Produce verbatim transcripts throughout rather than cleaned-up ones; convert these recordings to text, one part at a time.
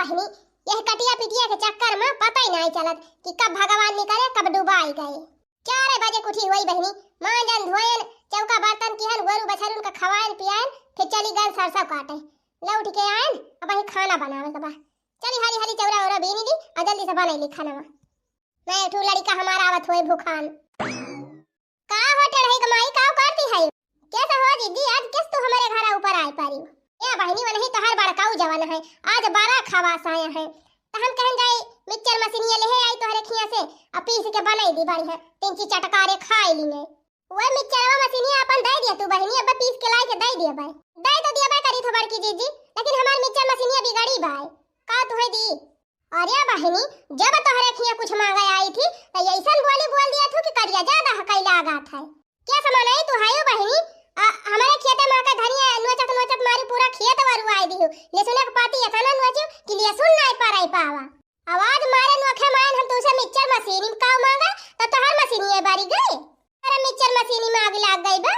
बहिनी, यह कटिया पिटिया के चक्कर मा पता ही नाहीं चलत कि कब भगवान निकरे, कब डुबाई गए। चार बजे क उठी होई बहिनी, मांजन धोयन, चौका बर्तन किहन, गोरू बछरुन का खवायन पियायन, फिर चली गन सरसों काटे। लौट के आयन, अब वही खाना बनावे के बा। चली हाली हाली चौरा ओरा बीनी ली, और जल्दी से बनैली खाना। मैं एक ठो लड़िका हमार आवत होए भूखान। का हो टेढ़ई क माई, का करती है? कैसे हो जिज्जी, आज कैसे तू हमरे घर ऊपर आए पारी? ए बहिनी, वनही तोहार बड़काऊ जवन है, आज बड़ा खवास आया है। त हम कहन जाई, मिक्सचर मशीनिया लेहे आई तोहरे खिया से, आ पीस के बनाई दी बढ़िया, तिनची चटकारे खाई लीने। वह मिक्सचरवा मशीनिया अपन दे दिया तू बहिनी, अब पीस के लाई के दे दिया बाय। दे तो दिया बाय करी थो बड़की जिज्जी, लेकिन हमार मिक्सचर मशीनिया बिगड़ी बाय। का तुहे दी? अरे बहिनी, जब तोहरे खिया कुछ मांगे आई थी, त ऐसन बोली बोल दिया थू कि करिया ज्यादा हकई लागत है। क्या समनाई तू हायो बहिनी? आ, हमरे खेते मा के धनिया नोचत नोचत मारी पूरा खेत वरुआई दिहू। लहसुन के पाती एतना नोचू कि लहसुन नाई पराई पावा। आवाज मारे नोखे मायन हम तुसे मिक्सचर मशीन में काव मांगा, त तोहर मशीनिया बारी गई। अरे मिक्सचर मशीन में आग लाग गई बे।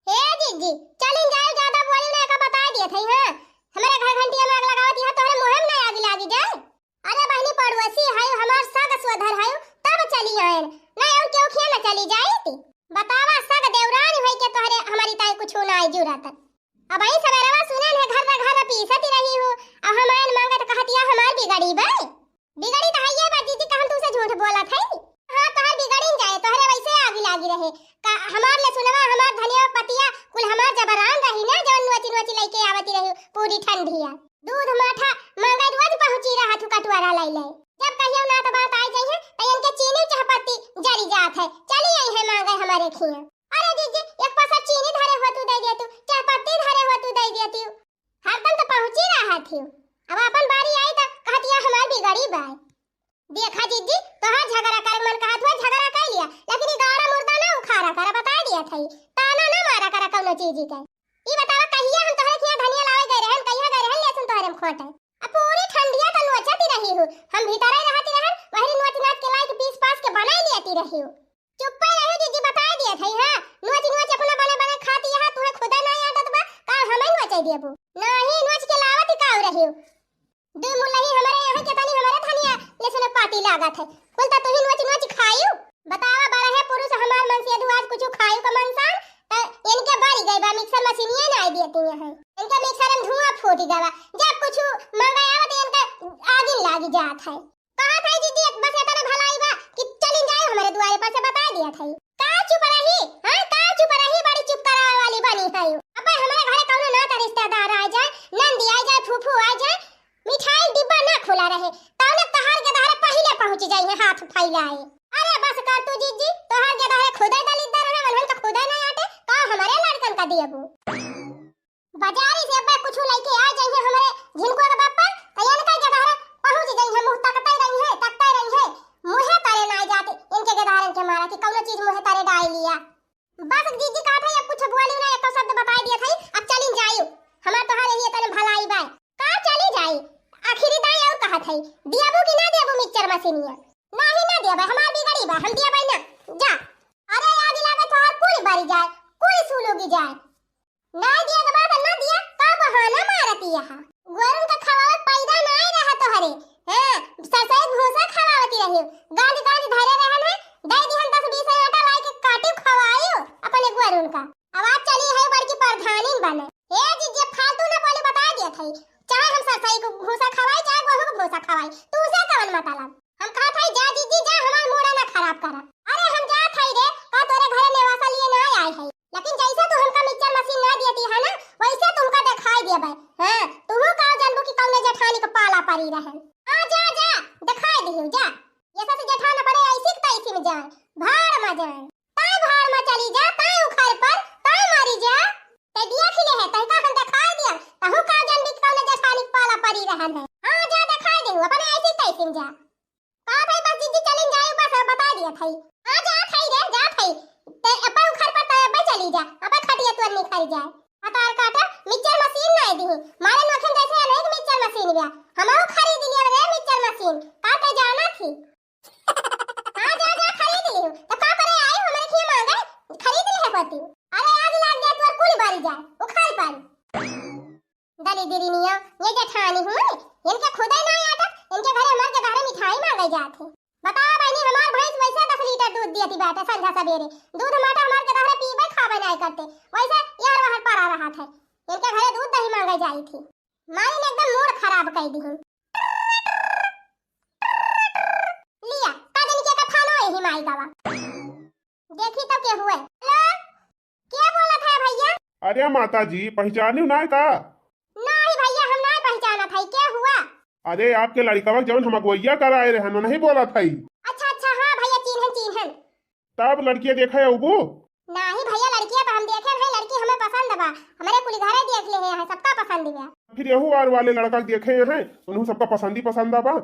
हे जिज्जी, चलिन जाए, ज्यादा बोली ना का बता दिए थे, हाँ। हमरे घर घंटिया में आग लगावत यहाँ तोहरे मुँह में ना आग लागी जाए। अरे बहिनी, पड़ोसी है, हमार सग सोधर है, तब चली आयन। नहीं और क्यों खिया ना चली जाई थी। बतावा, सग देवरान है के तोहरे हमारी ताई कुछ ना आई जुरत। अब आई सवेरवा सुनन है घर घर पीसत रही हो, अब हम आयन मांगत कहतिया हमार बिगड़ी बे। बिगड़ी तो है ये बात जिज्जी, कहन तुसे झूठ बोलत है। हाँ, तोहर बिगड़ी न जाए, तोहरे वैसे आगी लागी रहे। का हमार लहसुनवा, हमार धनिया पतिया, कुल हमार जबरान रही ना, जवन नोची नोची लइके आवती रही पूरी ठंडिया। दूध माठा मांगे रोज पहुंची रहा थू कटुआरा लाई लाई। जब कहियो ना तो बात आई जाइए, तो इनके चीनी चाहपत्ती जरी जात है, चली आई है मांगे हमारे खिया। अरे जिज्जी, एक पासा चीनी धरे हो तू दे दे तू, चाहपत्ती धरे हो तू दे दे तू। हरदम तो पहुंची रहा थी, अब अपन बारी आई तो कहतिया हमार बिगड़ी बाय। देखा जिज्जी, तोहार झगड़ा करे मन कहत हुआ झगड़ा कर लिया, लेकिन ई गाड़ा मुर्दा ना उखाड़ा करा, बता दिया था, ताना ना मारा करा कौनो चीज के। ई बतावा कहिया हम तोहरे खिया धनिया लावे गए रहन, कहिया गए रहन लेसुन तोहरे में खोटे। अब पूरी ठंडिया तो नोचती रही हूँ, हम भीतरे रहती रहन, वही नोच नाच के लाई के पीस पास के बनाई लेती रही हूँ। चुप्पे रहो जिज्जी, बता दिया था, हाँ, नोच नोच अपना बने बने खाती यहाँ, तुम्हें खुदा ना आदत बा, का हमें नोचे देबू? नहीं, नोच के लावत काऊ रही हूँ। दू मुलही हमरे यहाँ के तनी हमरे धनिया लेसुन पाती लागत है। कुल त तुही नोच नोच खायू। बतावा बड़ा है पुरुष हमार मन से यदु आज कुछ खायू का मनसान, त इनके बारी गई बा मिक्सर मशीनिया ना आई देती यहाँ। इनके मिक्सर में धुआं फूट गवा। जब कुछ मांगा आवत इनके आगिन लागी जात है। कहा था जिज्जी बस इतना भलाई बा कि चली जाए हमारे द्वारे पर से बता दिया था। का चुप रही? हाँ, का चुप रही? बड़ी चुप करावे वाली बनी है। अब हमारे घरे कौनो नाता रिश्तेदार आ जाए, नंदी आ जाए, फूफू आ जाए, मिठाई डिब्बा ना खुला रहे, तौले तहार के दहरे पहिले पहुंच जाई है हाथ फैलाए। अरे बस कर तू जिज्जी, तोहार के दहरे खुदे दलिद्दर है, मनहन तो खुदे ना आटे, का हमारे लड़कन का दियबू? बाजारी से अब्बे कुछ लेके आ जाइए हमारे झिनको के बापा, तो इनका के दहरे पहुंच जाई है, मुंह तकते रही है, तकते रही है, मुंहे तरे ना जाते, इनके के दहरन के मारा कि कौनो चीज मुंहे तरे डाल लिया। बस जिज्जी कहा था, अब कुछ बोली ना, एको शब्द बताई दिया था, अब चली जायू। हमार तोहार यही इतने भलाई बाय। का चली जाई? आखिरी दाई और कहा था, दियाबू कि ना दियाबू मिक्सचर मशीनिया? नाही ना दियाबे, हमार बिगड़ी बा, हम दियाबे ना। जा। अरे आग लागे तोहार कुल बरी जाए, कुल सुलुगी जाए। ना दिया के बाद ना दिया, का बहाना मारती यहाँ? गोरन का खवावत पैदा ना रहा तोहरे। हाँ, ससुर भूसा खवावती रही। गांध गांध धरे रहन है, दे दिहन दस बीस आटा लाई के काटी खवाई अपने गोरन का। अब आज चली है बड़की प्रधानी बने। हे जिज्जी फालतू ना बोले, बता दिया था। चाहे हम सरसई को भूसा खवाई, चाहे गोहूं को भूसा खवाई, तू उसे कवन मतलब? हम कहा था जा जिज्जी जा, हमार मूड़ा ना खराब करा। अरे हम जा था रे, का तोरे घरे नेवासा लिए ना आए है? लेकिन जैसे तू हमका मिक्सचर मशीन ना दियती है ना, वैसे तुमका दिखाई देबे। हाँ, तुहू का जानबू कि कौने जेठानी के पाला परी रहन। हाँ जा जा, दिखाई दिहू जा। जैसे से जेठान पड़े ऐसी के तैसी में जाए, भाड़ में जाए। ताई भाड़ में चली जा, ताई उखड़ पर, ताई मरी जा। ते दिया खिले है, तैका हम दिखाई दिया। तहू का जानबी कि कौने जेठानी के पाला परी रहन है। हाँ जा दिखाई दिहू, अपने ऐसी तैसी में जा। का भाई बस जिज्जी चलिन जाए, बस बता दिया था। हाँ जा थाई रे, जा थाई। ते अब्बा उखड़ पर ते अब्बा चली जा, अब्बा खटिया तोर निखर जाए। हतार काटा मिक्सचर मशीन ना दी, मारे नोखन जैसे अनेक मिक्सचर मशीन गया। हम खरीद लिया रे मिक्सचर मशीन, का ते जाना थी? हाँ जा जा खरीद ली, तो का करे आई हमारे खिया मांगे, खरीद ले होती। अरे आग लाग गया तोर कुल बारी जाए, उखड़ पर। दली दिरिनिया, ये जेठानी हुई, इनके खुदे ना जात है। बतावा बहिनी, हमार भैंस वैसे दस लीटर दूध दियती बाटे संझा सबेरे। दूध माटा हमार के तहरे पीबे खाबे नाय करते, वैसे यार वहर परा रहत है। इनके घरे दूध दही मांगे जाई थी, मारी ने एकदम मूड खराब कई दिहिन। लिया, का दिन के कथानो यही माई गवा। देखी तो के हुए। हेलो, के बोलत है भैया? अरे माता जी, पहचानी ना का? नहीं भैया, हम नहीं पहचानत है, के हुआ? अरे, आपके लड़िकवा जौन हम अगुवैया कराए रहे, नहीं बोलत है? अच्छा अच्छा, हाँ भैया, चीन्हन चीन्हन। तब लड़किया देखे अउबू? नहीं भैया, लड़किया तो हम देखे रहे, लड़की हमें पसंद बा, हमारे कुल घरे देख ले हैं, सबका पसंद बा। फिर यहू आर वाले लड़का के देखे हैं, उन्हों सबका पसंद ही पसंद बा।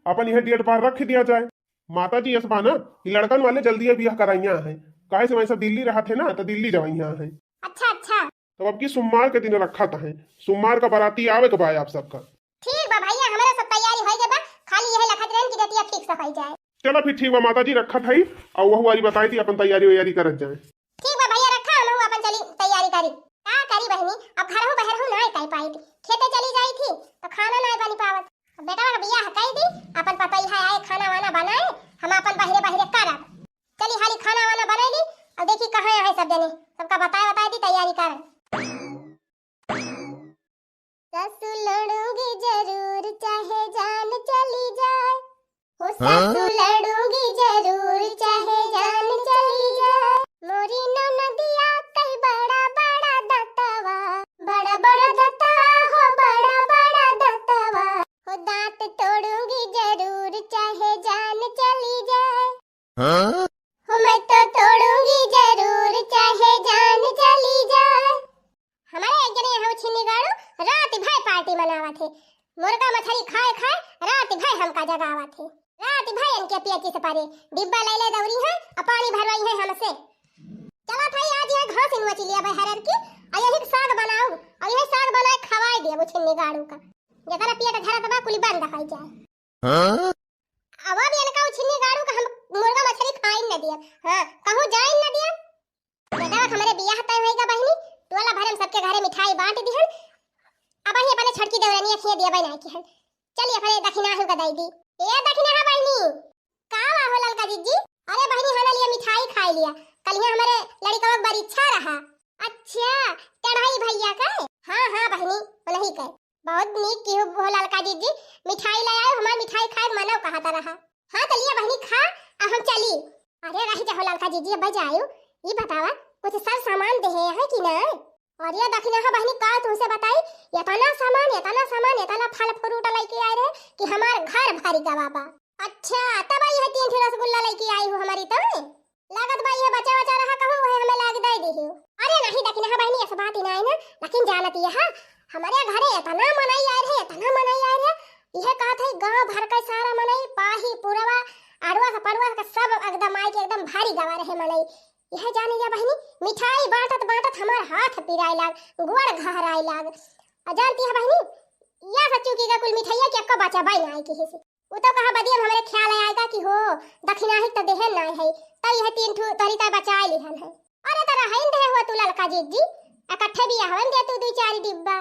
अपन यह डेट बार रख दिया जाए। माता जी, ऐसा बा ना, ये लड़कन वाले जल्दी ये बियाह कराइया हैं, काहे से वैसा दिल्ली रहत है ना, तो दिल्ली जवैया हैं। अच्छा अच्छा। तब अब की सोमवार के दिन रखत है, सोमवार का बाराती आवे के बा आप सबका। ठीक बा भैया, हमारा सब तैयारी हो गए बा, खाली यह लखत रहन की डेटिया फिक्स हो जाए। चला फिर ठीक बा माता जी, रखत है, और वह वाली बताई थी अपन तैयारी वैयारी करत जाए। ठीक बा भैया, रखा, हम अपन चली तैयारी करी। का करी बहिनी, अब घरहू बहरहू ना कर पाई थी, खेते चली जाई थी तो खाना ना बनी पावत। अब बेटवा का बियाह कई दी, अपन पतोहिया आए, खाना वाना बनाए, हम अपन बहरे बहरे करब। चली हाली खाना वाना बनाई ली, और देखी कहाँ है सब जने, सबका बताए बताए दी, तैयारी कर। सासू लड़ूंगी जरूर, चाहे जान चली जाए। हो सासू हाँ? लड़ूंगी जरूर, चाहे जान चली जाए। मोरी ननदिया कई बड़ा बड़ा दतवा, बड़ा बड़ा दतवा, हो बड़ा बड़ा दतवा। हो दांत तोड़ूंगी जरूर, चाहे जान चली जाए। हाँ? हो मैं तो तोड़ूंगी जरूर, चाहे जान चली जाए। हमारे एक जने यहाँ छिन्नी गाड़ू रात भर पार्टी मनावत है, मुर्गा मछली खाए खाए रात भर हमका जगावत है। रात भर इनके पेचिस परे, डिब्बा ले ले दौरी है और पानी भरवाई है हमसे। चला था आज यह घास इनवा चिलिया बहरर की, और यही साग बनाऊ, और यही साग बनाए खवाए दिया वो छिन्नी गाड़ू का। जतना पेट झरत बा कुल बंद हो जाए। हाँ? अब अब इनका उ छिन्नी गाड़ू का हम मुर्गा मछली खाइन न दियब। हाँ, कहूँ जाइन न दियब। बेटवा के हमरे बियाह तय होइगा बहिनी, टोला भरे में सबके घरे मिठाई बांट दिहन। अब ही अपने छोटकी देवरनिया खिए दिया बहिनी की हन। चलिए अपने दखिनाहू का दई दी। ए दखिनाहा बहिनी, का हुआ हो ललका जिज्जी? अरे बहिनी, हना लिए मिठाई खाई लिया, कल यहाँ हमारे लड़िकवा के बरीक्षा रहा। अच्छा, चढ़ाई भैया का? हाँ हाँ बहिनी, उन्हीं के। बहुत नीक किहू हो ललका जिज्जी, मिठाई ले आयो, हमार मिठाई खाए के मनो कहत रहा। हाँ, चलिए बहिनी खा, अब हम चली। अरे रह जा हो ललका जिज्जी, अब जायो। ई बतावा, कुछ सब सामान देहे है कि ना? अरे दखिनाहा बहिनी, का तुमसे बताई, इतना सामान, इतना सामान, इतना फल फ्रूट लेके आए रहे कि हमार घर भरी गवा बा। अच्छा, तब ये तीन ठो रसगुल्ला लेके आई हो हमारी तो। लागत बा ये बचा बचा रहा कहूँ, वही हमें लाग दे दी हो। अरे नहीं दखिनाहा बहिनी, ऐसा बात ही ना है ना, लेकिन जानत यह हमारे घरे इतना मनई आए रहे, इतना मनई आए रहे, यह कहत है गांव भर का सारा मनई, पाही पुरवा, अड़वा से पड़वा का सब एकदम आई के एकदम भारी गवा रहे मनई। यह जाने या बहिनी, मिठाई बांटत बांटत हमार हाथ पिराए लाग, गोड़ घहराए लाग। और जानती है बहिनी, या सच्चू की का कुल मिठाइया के एक्को बचा बाई ना आई किसी से। उ तो कहा बदिया में हमरे ख्याल आएगा कि हो, दखिनाही तो देहन ना है, तो यह तीन ठू तोरी का बचाए लिहन है। अरे तो रहन दे हो तू ललका जिज्जी, इकट्ठे बियाहवन दे तू दू चार डिब्बा।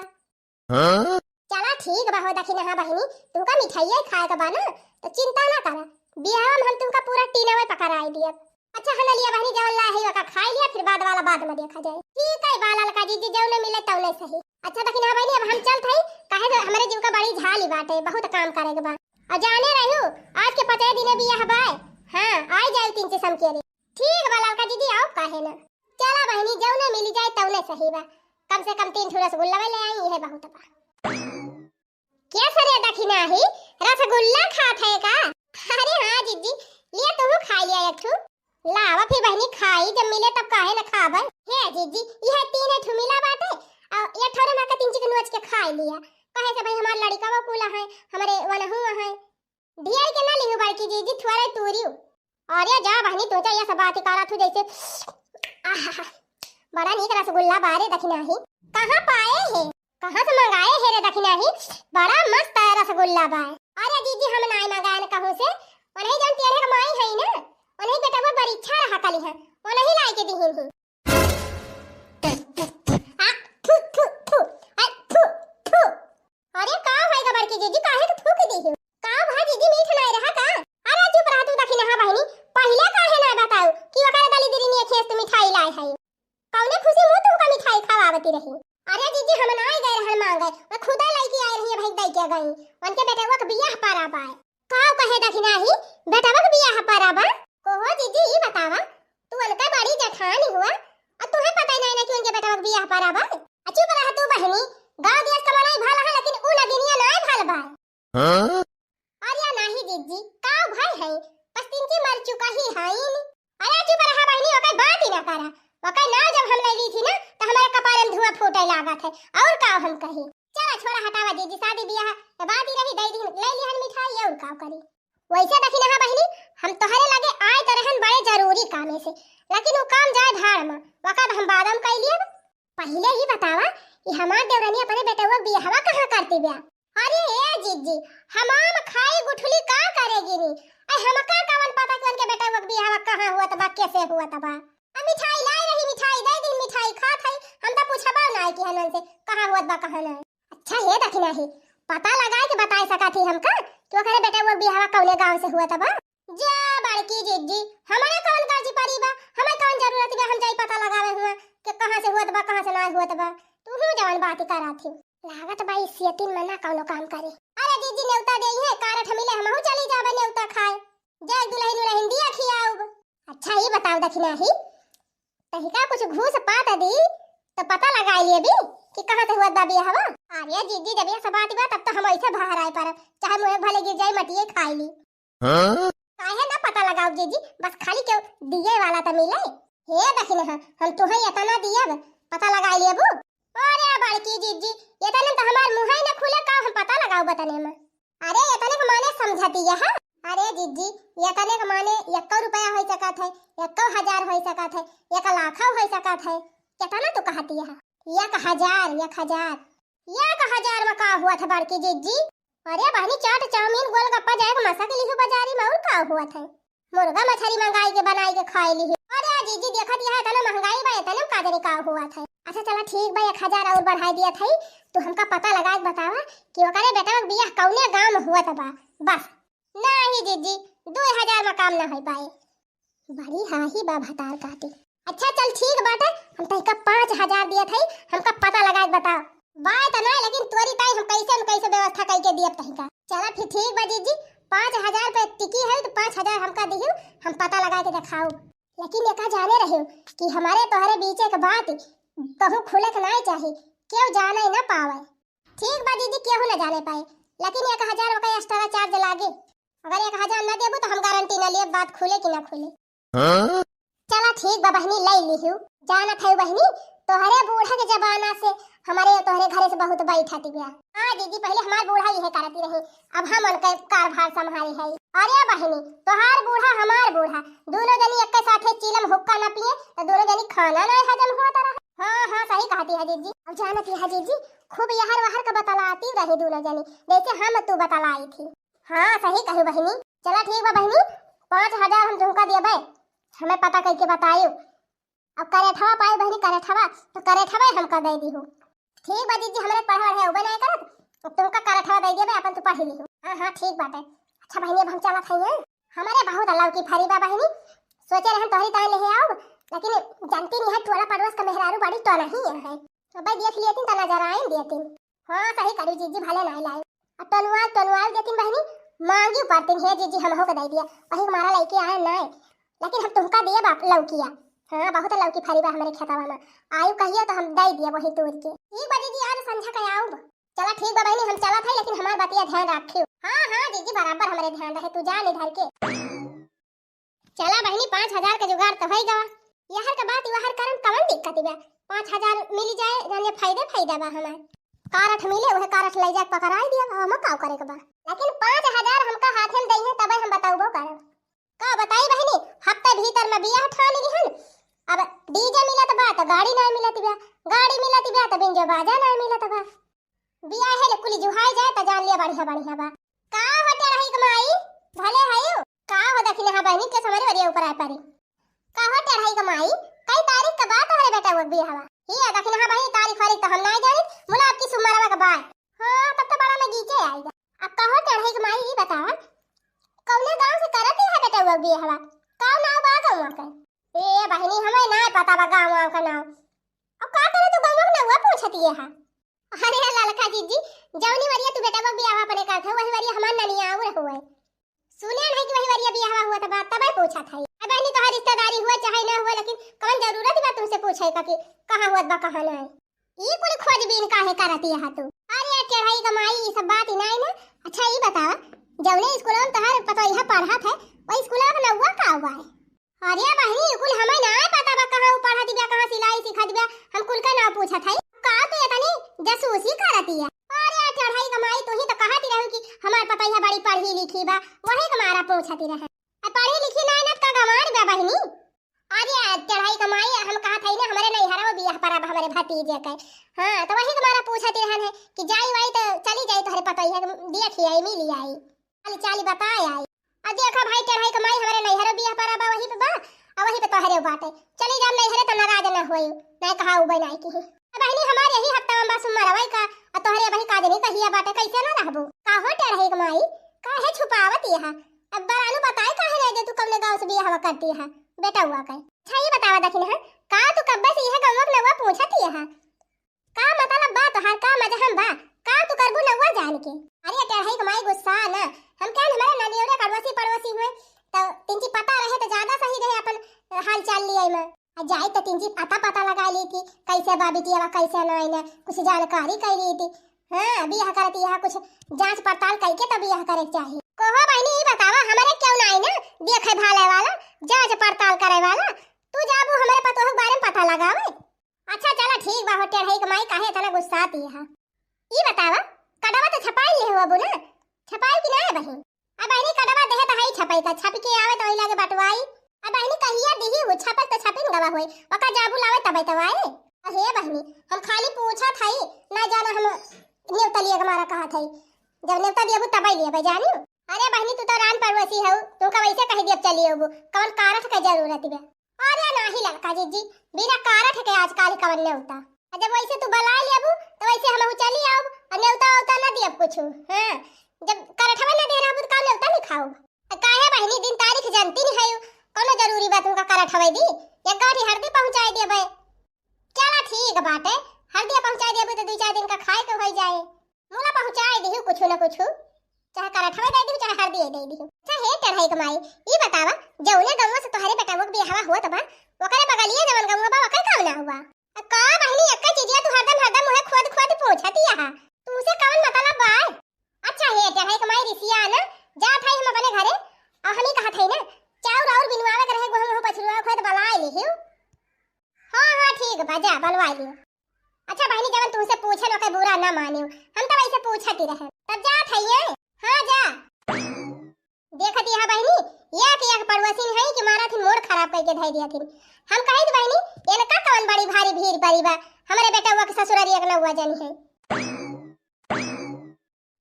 हाँ? चला ठीक बा हो दखिनाहा बहिनी, तुमका मिठाइया खाए के बा ना, तो चिंता ना करा, बियाह में हम तुमका पूरा टीना में पकड़ाई दिया। अच्छा हना लिया बहिनी, जवन ला है ओका खाई लिया, फिर बाद वाला बाद में देखा जाए। ठीक है बा ललका जिज्जी, जौने मिले तौने सही। अच्छा दखिनाहा बहिनी, अब हम चलत हई, काहे से हमरे जीव का बड़ी झाली बाटे, बहुत काम करे के बा। और जाने रहू, आज के पचे दिने बियाह बाय। हाँ, आई जाए तीन से समकेरी। ठीक बा ललका जिज्जी, आओ काहे ना। चला बहिनी, जौने मिली जाए तौने सही बा, कम से कम तीन ठो रसगुल्ला ले आई, यह बहुत बा। क्या सरे दखिनाही, रसगुल्ला खात है का? अरे हाँ जिज्जी, लिया तुहू खा लिया एक ठू। लावा फिर बहिनी खाई, जब मिले तब काहे न खाबे। हे जिज्जी, यह तीन ठू मिला बाटे, और एक ठो रे माँ का तीन चिकन नोच के खाई लिया। कहे से भाई हमार लड़िका वो कुला है, हमारे वनहु है। ढेर के ना लिहू बड़की जिज्जी, थोड़े तूरियो। अरे जा बहिनी, तू तो ये सब बात ही करा थू जैसे, आहा, बड़ा नीक रसगुल्ला बारे दखिनाही। कहाँ पाए है? कहाँ से मंगाए है रे दखिनाही? बड़ा मस्त है रसगुल्ला बा। अरे जीजी, हम नाई मंगाए न कहूँ से, उन्हीं जौन तेरे के माई है ना, उन्हीं बेटा वो बड़ी इच्छा रहा कली है, उन्हीं लाई के दिहिन ही। आ, थू, थू, थू, आ, थू, थू। अरे का होएगा बड़की जीजी, काहे के थूक दी हो? का भा जीजी, मीठ नाई रहा का? अरे उनके बेटवा के बियाह परा बाय। का कहे दखिनाही, बेटवा के बियाह परा बा? कहो जीजी, ई बतावा, तू उनका बड़ी जेठानी हुआ, अउर तुहे पता ही नाहीं ना कि उनके बेटवा के बियाह परा बा? आ चुप रह तू बहिनी, गाँव देश का मनई भला है, लेकिन उ नगिनिया नाहीं भल बा। हाँ? अरे नाहीं जीजी, का भय है, पस्तिंची मर चुका ही हईन। अरे चुप रहा बहिनी, ओकर बात ही ना करा। ओकर नाव जब हम ले ली थी ना, तो हमारे कपारे में धुआं फूटे लागत है। और का हम कही? चला छोड़ा, हटावा जीजी, शादी बियाह के बात ही रही, दई दिन ले लिहन मिठाई, और का करी? वैसे दखिनहा बहिनी, हम तोहरे लगे आए तो रहन बड़े जरूरी कामे से, लेकिन वो काम जाए भाड़ में, ओकर हम बाद में कई लियब। पहिले ही बतावा, ई हमार देवरनी अपने बेटवा के बियाहवा कहाँ करती ब्या? अरे ए जीजी, हमाम खाई गुठली का करेगी नी? अरे हमका कवन पता कि उनके बेटवा के बियाहवा कहाँ हुआ त बा, कैसे हुआ त बा? अब मिठाई लाई रही, मिठाई दे दी, मिठाई खात है, हम तो पूछबा ना कि हनन से कहाँ हुआ त बा, कहाँ नहीं। अच्छा हे दखिनहा, पता लगाए के बताए सका थी हमका कि ओकरे बेटवा के बियाहवा कौने गाँव से हुआ त बा? जा बड़की जीजी, हमारे कौन काजी परी बा, हमें कौन जरूरत बा हम जाई पता लगावे हुआ कि कहाँ से हुआ त बा, कहाँ से ना हुआ त बा। तू हूँ जवन बात करा थी। लागत बा ई सेतिन में ना कौनो काम करे। अरे जीजी, नेवता देई है, कारठ मिले, हमहू चली जाबे नेवता खाए। जाए दुलहिन उलहिन दिया खियाउब। अच्छा, ई बताओ दखिनहा, तहिका कुछ घूस पात दी, तो पता लगाई लेबी कि कहाँ से हुआ बा बियाहवा। अरे जीजी, जब ये सब बात बा, तब तो हम ऐसे बहराए परब, चाहे मुँहे भले गिर जाए, मटिए खाई ली। हाँ? काहे ना पता लगाउब जीजी, बस खाली केहू दिए वाला त मिले। हे दखिनहा, हम तुहे एतना दियब, पता लगाई लेबू। अरे बड़की जीजी, एतने त हमार मुँहे न खुले, का हम पता लगाउब एतने में? अरे एतने के माने समझतिया है? अरे जीजी, एतने के माने एक्को रुपया होइ सकत है, एक्को हजार होइ सकत है, एक लाखो होइ सकत है। केतना तू कहतिया है? एक हजार, एक हजार। एक हजार में का हुआ था बड़की जीजी? अरे बहिनी, चाट, चाउमीन, गोलगप्पा जाए के मसा के लिहू बाजारी में, और का हुआ था? मुर्गा मछरी मंगाई के बनाई के खाए लिहू। अरे जीजी, देखत यहाँ इतना महंगाई बा, इतने में का जाने का हुआ था। अच्छा चला ठीक बा, एक हजार और बढ़ाई दिया था, तू हमका पता लगा के बतावा कि ओकरे बेटवा के बियाह कौने गाँव में हुआ था बा। बस। नहीं जीजी, दो हजार में काम ना हो पाए। बड़ी हाही बा भतार काटी। अच्छा चल ठीक बाटे, हम तहिका पाँच हजार दियत हई, हमका पता लगा के बताओ। बात ना, लेकिन तोरी ताई हम कैसे न कैसे व्यवस्था करके दियब तहिका। चला फिर ठीक बा जीजी, पाँच हजार पे टिकी है तो पाँच हजार हमका दिहू, हम पता लगा के देखाऊ। लेकिन एका जाने रहियो कि हमारे तोहरे बीच एक बात कहूँ खुले के नाई चाही, केहू जाने ना पावे। ठीक बा दीदी, केहू ना जाने पाए, लेकिन एक हजार ओकर extra charge लागे। अगर एक हजार ना देबू तो हम गारंटी ना लेब बात खुले कि ना खुले। हाँ? चला ठीक बा बहिनी, ले लिहू। जानत है बहिनी, तोहरे बूढ़ा के जमाना से हमारे तोहरे घरे से बहुत बैठत बिया। हाँ दीदी, पहले हमार बूढ़ा यह करती रही, अब हम उनके कारभार संभाली है। अरे बहिनी, तोहार बूढ़ा हमार बूढ़ा, दोनों जनी एक साथे चीलम हुक्का न पिए तो दोनों जनी खाना ना हजम हुआ तरह। हाँ हाँ, सही कहती है जीजी। अब जानती है जीजी, खूब यहर वहर का बतलाती रही दोनों जनी, जैसे हम तू बतलाई थी। हाँ सही कहू बहिनी। चला ठीक बा बहिनी, पाँच हजार हम तुमका देबे, हमें पता करके बताइयो। अब करेठवा पाई बहिनी, करेठवा, तो करेठवा हमका दे दीहू। ठीक बा जीजी, हमरे पढ़े वढ़े अउबे नहीं करत, तो तुमका करेठवा दे देबे, अपन तू पढ़ लीहू। हाँ हाँ ठीक बाटे। अच्छा बहिनी, अब हम चलत हई हैं। हमरे बहुत लौकी फरी बा बहिनी, सोचे रहन तोहरी ताई लेहे आउब, लेकिन जानती नहीं है टोला पड़ोस का मेहरारू बड़ी तो नहीं है, तो भाई देख लियतिन तो नजर आइन देतिन। हाँ सही करी जीजी, भले नहीं लाई। अब टनुआ टनुआ देतिन बहिनी, मांगी पड़तिन, हे जीजी हमहू के दे दिया, वही हमारा लेके आए नहीं, लेकिन हम तुमका दिए बाप लौकिया। हाँ बहुत लौकी फरी बा हमरे खेतवा में, आयु कहियो तो हम दे दिए वही तोड़ के। ठीक बा जीजी, आज संझा के आउब। चला ठीक बा बहिनी, हम चलत है, लेकिन हमार बतिया ध्यान रखियो। हाँ हाँ जीजी, बराबर हमरे ध्यान रहे, तू जा निधर के। चला बहिनी, पाँच हजार के जुगाड़ तो होई गवा। यहर के बात वहर करन कवन दिक्कत बा? पाँच हजार मिल जाए, जाने फायदे फायदा बा हमार। कारठ मिले, उहे कारठ ले जाके पकड़ाई दिया, हम का करे के बा? लेकिन पाँच हजार हमका हाथे में दइहे, तबे हम बताउबो करब। का बताई बहिनी, हफ्ते भीतर में बियाह ठान लिहन। अब डीजे मिलत बा त गाड़ी ना मिलत बा, गाड़ी मिलत बा त बिंजो बाजा ना मिलत बा। बियाहे ले कुली जुहाई जाए त जान लिया बढ़िया बढ़िया बा। का हो टेढ़ई के माई, भले हयू? का हो दखिनहा बहिनी के हमरे वरिया ऊपर आ परी। का हो टेढ़ई के माई, कई तारीख के बा तोहरे बेटा वो बियाहवा? ये दखिनहा बहिनी, तारीख वारीख तो हम नाई जानी, मुला आपकी सुमरवा के बा। हाँ, तब तो बड़ा नगीचे आई जा। अब का हो टेढ़ई के माई, ई बतावा, कौने गांव से करत है बेटा वो बियाहवा? का नाव बा गाँव के? ए बहिनी, हमें ना पता बा गाँव वाँव का नाव। अब का करे तू गाँव के नाव पूछती है? अरे ललका जीजी, जौनी वरिया तू बेटवा बियाह अपने करत है, वही वरिया हमार ननियाउर हुए। सुने नहीं कि वही वरिया बियाह हुआ था, तबे पूछत है। अब बहिनी, तोहार रिश्तेदारी हुआ चाहे ना हुआ, लेकिन कौन जरूरत बा तुमसे पूछे का कि कहाँ हुआ बा, कहाँ ना है? ई कुल खोजबीन काहे करती है तू? अरे टेढ़ई क माई, ई सब बात ही नहीं ना। अच्छा, ई बतावा, जौने स्कूल में तोहार पतोहिया पढ़त है, वही स्कूल में नौवा का हुआ है? अरे बहिनी, कुल हमें ना पता बा, कहाँ उ पढ़त बिया, कहाँ सिलाई सीखत बिया, हम कुल का ना पूछत है। का तू इतनी जासूसी करती है? अरे टेढ़ई क माई, तू ही तो कहती रहू कि हमार पतोहिया बड़ी पढ़ी लिखी बा, वही के मारा पूछती रहे। आ पढ़ी लिखी ना, ना का गंवार बा बहिनी? अरे टेढ़ई क माई, हम कहत है ना, हमरे नैहरवा बियाह परब हमरे भतीजे के। हाँ, तो वही के मारा पूछती रहन है कि जाई वाई तो चली जाई, तोहरे पतोहिया के देखी आई, मिली आई, हाल चाल बताए आई। आ देखा भाई टेढ़ई क माई, हमरे नैहरो बियाह परब बा, वही पे बा, आ वही पे तोहरे बाटे। चली जाम नैहरे तो नाराज ना होई, नहीं कहा उ बनाई की। अब बहिनी, हमारे यही हफ्ता में बा सुमरवा का, आ तोहरे वही काजनी कहिया बाटे, कैसे ना रहबो? का हो टेढ़ई क माई, काहे छुपावत यहा? अब बरानू बताए काहे नहीं दे तू कौने गाँव से बियाह करती है बेटवा के? अच्छा, ई बतावा दखिन, हाँ, का तू कब्बे से यह गाँव के नौवा पूछत यहा? का मतलब बा तोहार, का मजहम बा? का तू करबू नौवा जान के? अरे टेढ़ई क माई गुस्सा ना, हम कहन हमारे ननियोरे अड़ोसी पड़ोसी हुए, तो तिनची पता रहे तो ज्यादा सही रहे अपन हाल चाल लिए में। आ जाई तो तिनची अता पता लगा ली कि कैसे बा बिटिया, कैसे ना, ना कुछ जानकारी कर ली थी। हाँ, बियाह करती है, कुछ जांच पड़ताल करके तो बियाह करे के चाही। कहो बहिनी, ई बतावा, हमरे क्यों ना आई ना देखे भाले वाला, जांच पड़ताल करे वाला? तू जाबू हमरे पतोह के बारे में पता लगावे? अच्छा चला ठीक बा हो टेढ़ई क माई, काहे इतना गुस्साती है? ई बतावा, कड़वा तो छपाई ले हो अबू ना? छपाई कि ना बहिन? अब बहिनी कड़वा देहे तो हई छपाई का, छप के आवे तो वही लागे बटवाई। अब बहिनी कहिया दिही हो, छपे तो छपिन गवा होई, ओका जाबू लावे तबे तो आए। अहे बहिनी, हम खाली पूछत हई, ना जाना हम नेवता लिए के मारा कहत हई। जब नेवता दियबू तबे लिए जानी। अरे बहिनी तू तो रान पड़ोसी हऊ, तू का वैसे कह दियब चली अबू, कौन कारठ के जरूरत बा? अरे नाही ललका जीजी, बिना कारठ के आजकल कवन नेवता। आ जब वैसे तू बलाइ लेबू, तो वैसे हमहू चली आउब, आ नेवता वेवता ना दियब कुछु। हाँ, जब करठवा ना दे रहबू, तो का नेवता लिखाउब? आ काहे बहिनी, दिन तारीख जानती नहीं है, कौनो जरूरी बा तुमका करठवा दी? एक गांठी हरदी पहुँचाइ देबे। चला ठीक बाटे, हरदी पहुँचाइ देबू, तो दुइ चार दिन का खाए के होइ जाए। मुला पहुँचाए दिहु कुछु न कुछु, चाहे करठवे दे दिहु, चाहे हरदिये दे दिहु। अच्छा हे टेढ़ई क माई, ई बतावा, जौने गौवा से तोहरे बेटवा के बियाहवा होत बा, ओकरे बगलिए जवन गौवा बा, ओकर का नाव बा? आ का बहिनी, एक्के चीजिया तू हरदम, हरदम उहे खोद, खोद पूछत यहा, तुमसे कवन मतलब बा? अच्छा हे टेढ़ई क माई रिसिया ना, जात हई हम अपने घरे, अउर हम ही कहत हई ना, चाउर आउर बिनवावे के रहे, गोहूँ, गोहूँ पछुआ खोद बलाए लिहिउ। हाँ, हाँ, ठीक बा, जा, बलवाए लियो। अच्छा बहिनी, जवन तुमसे पूछन ओके बुरा ना मानियो, हम तो वैसे पूछत ही रहे। तब जात हइये। हाँ जा। देखत यहा बहिनी, एक एक पड़ोसिन है कि मारा थी मूड खराब करके धै दिया थी। हम कही थी बहिनी, इनका कौन बड़ी भारी भीड़ पड़ी बा, हमरे बेटवा के ससुरारी एक नौवा जनी है।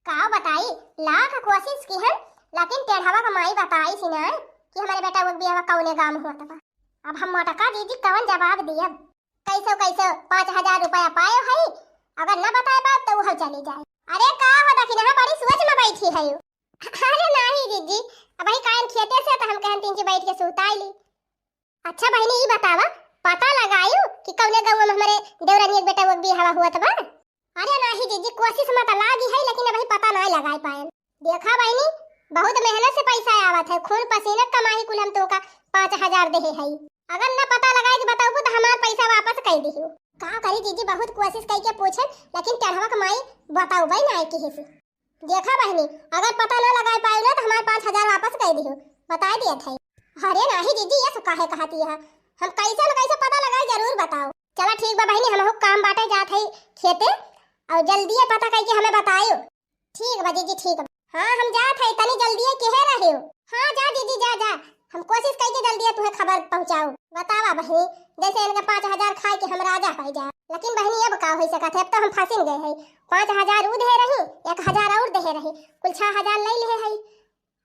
का बताई, लाख कोशिश किहन, लेकिन टेढ़वा क माई बताइस ना कि हमरे बेटवा के बियाहवा कौने गाँव होत बा। अब हम मोटका जीजी कवन जवाब दियब? कैसो कैसो पाँच हजार रुपया पायो है, अगर न बताए पाब तो उहव चली जाए। अरे का हो दखिनहा, बड़ी सोच में बैठी है। अरे नाही जीजी, अबही कायन खेते से तो हम कहन तीन जी बैठ के सुताई ली। अच्छा बहिनी, ई बतावा, पता लगायू कि कौने गौवा में हमरे देवरानी के बेटवा के बियाहवा होत बा? अरे नाही जीजी, कोशिश में तो लागी है, लेकिन अबही पता नाही लगाए पाएन। देखा बहिनी, बहुत मेहनत से पैसा आवत है, खून पसीना क कमाई कुल हम तोका पाँच हजार देहे है। अगर न पता लगाए के बताबू तो हमार पैसा वापस कर दिहू। का करी जीजी, बहुत कोशिश करके पूछन, लेकिन टेढ़वा क माई बताऊ भाई ना किसी। देखा बहिनी, अगर पता ना लगाए पाए ना तो हमार पाँच हजार वापस कर दिहू, बताए दिया था। अरे नाही जीजी, ये सु काहे कहती है, हम कैसे न कैसे पता लगाए जरूर बताओ। चला ठीक बा बहिनी, हमहू काम बाटे जात है खेते, और जल्दी ये पता करके हमें बतायो। ठीक बा जीजी, ठीक बा। हाँ हम जात है, तनी जल्दी ये केहे रहे हो। हाँ जा जीजी, जा जा, हम कोशिश करके जल्दी ये तुम्हें खबर पहुँचाओ। बतावा बहिनी, जैसे इनके पाँच हजार खाए के हम राजा हो जा, लेकिन बहिनी अब का हो सकत है, अब तो हम फंसिन गए है। पाँच हजार ऊ दे रही, एक हजार और दे रही, कुल छह हजार ले ले है।